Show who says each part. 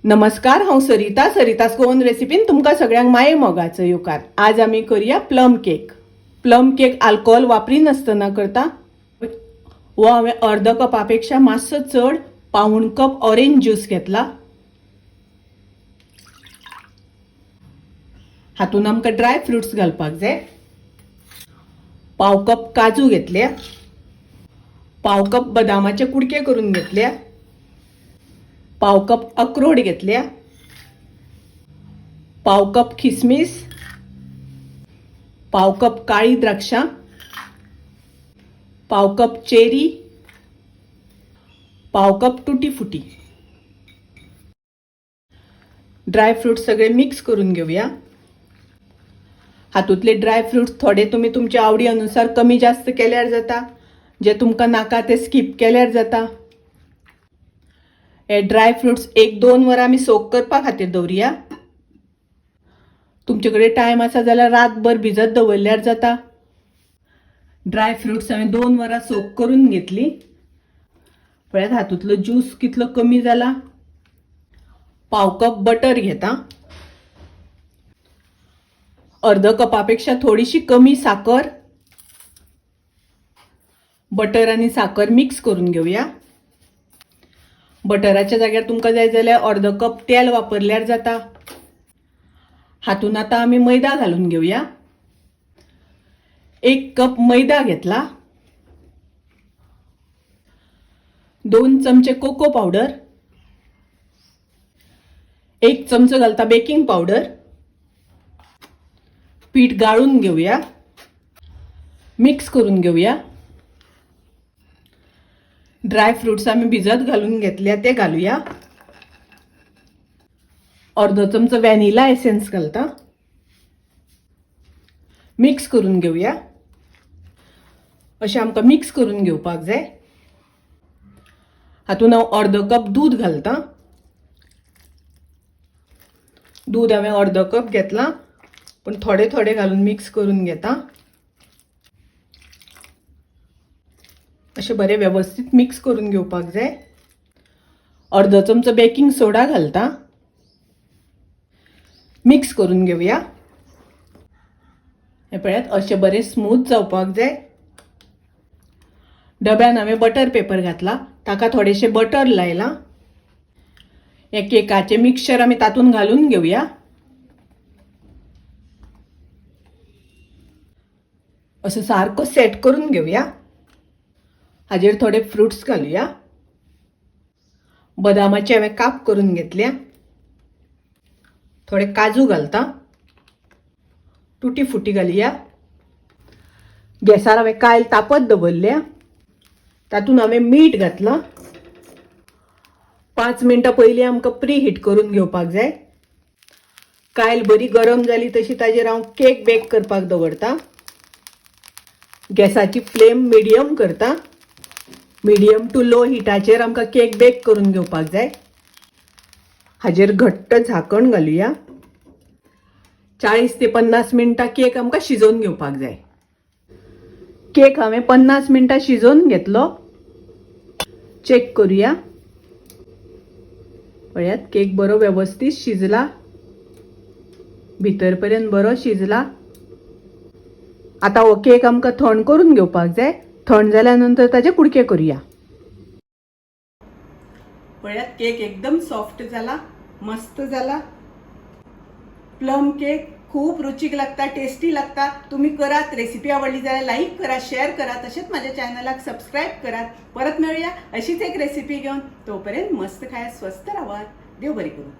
Speaker 1: नमस्कार, हांव सरिता. सरितास गोवन रेसिपीन तुमकां सगळ्यांक माये मोगाचो येवकार. आज आमी करूया plum cake. Plum cake alcohol वापरिनासतना करता. हो हांवें अर्द कपा पेक्षा मातसो चड, पावूण कप ऑरेंज ज्यूस घेतला. हातून आमकां ड्राय फ्रुट्स घालपाक जाय. पाव कप काजू घेतल्या, पाव कप बदामाचे कुडके करून घेतल्या, पाव कप अक्रोड घेतल्या, पाव कप खिसमीस, पाव कप काळी द्राक्षां, पाव कप चेरी, पाव कप टुटी फुटी. ड्राय फ्रुट्स सगळे मिक्स करून घेऊया. हातूंतले ड्राय फ्रुट्स थोडे तुमी तुमच्या आवडी अनुसार कमी जास्त केल्यार जाता. जे तुमकां नाका ते स्कीप केल्यार जाता. हे ड्राय फ्रुट्स 1-2 वरां आमी सोक करपा खातीर दवरुया. तुमचे कडेन टायम आसा जाल्यार रातभर भिजत दवरल्यार जाता. ड्राय फ्रुट्स हांवें 2 वरां सोक करून घेतली. पळयात, हातूंतलो ज्यूस कितलो कमी जाला. पाव कप बटर घेता, अर्द कपा पेक्षा थोडीशी कमी साकर. बटर आनी साकर मिक्स करून घेवया. बटराच्या जाग्यार तुमकां जाय जाल्यार अर्द कप तेल वापरल्यार जाता. हातून आतां आमी मैदा घालून घेवया. 1 कप मैदा घेतला, 2 चमचे कोको पावडर, 1 चमचो घालता बेकिंग पावडर. पीठ गाळून घेवया, मिक्स करून घेवया. ड्राय फ्रुट्स आमी भिजत घालून घेतल्या ते घालूया. अर्दो चमचो व्हॅनिला एसेन्स घालता. मिक्स करून घेवया. अशें आमकां मिक्स करून घेवपाक जाय. हातून हांव अर्दो कप दूद घालता. दूद हांवें अर्दो कप घेतला, पूण थोडे थोडे घालून मिक्स करून घेता. अशें बरें वेवस्थीत मिक्स करून घेवपाक जाय. अर्दो चमचो बेकिंग सोडा घालता. मिक्स करून घेवया. हें पळयात, अशें बरें स्मूथ जावपाक जाय. डब्यान हांवें बटर पेपर घातला, ताका थोडेशें बटर लायलां. हें केकाचें मिक्सचर आमी तातूंत घालून घेवया. असो सारको सेट करून घेवया. हाजेर थोडे फ्रुट्स घालुया. बदामाचे हांवें काप करून घेतल्या. थोडे काजू घालता. टुटी फुटी घालया. गॅसार हांवें कायल तापत दवरल्या. तातूंत हांवें मीठ घातलां. 5 मिनटां पयलीं आमकां प्री हीट करून घेवपाक जाय. कायल बरी गरम जाली तशी ताजेर हांव केक बेक करपाक दवरता. गॅसाची फ्लेम मिडियम करता. मिडियम टू लो हिटाचेर आमकां केक बेक करून घेवपाक जाय. हाजेर घट्ट झाकण घालुया. 40 ते 50 मिनटां केक आमकां शिजोवन घेवपाक जाय. केक हांवें 50 मिनटां शिजोवन घेतलो. चेक करूया. पळयात, केक बरो वेवस्थीत शिजला, भितर पर्यंत बरो शिजला. आतां हो केक आमकां थंड करून घेवपाक जाय. थंड जाल्या नंतर ताचे कुडके करूया. पळयात, केक एकदम सॉफ्ट जाला, मस्त जाला. प्लम केक खूप रुचीक लागता, टेस्टी लागता. तुम्ही करात. रेसिपी आवडली जाल्यार लाईक करा, शेअर करा, तशेंच माझ्या चॅनलाक सबस्क्राईब करात. परत मेळूया अशीच एक रेसिपी घेवन. तोपर्यंत मस्त खाया, स्वस्थ रावात. देव बरी करूं.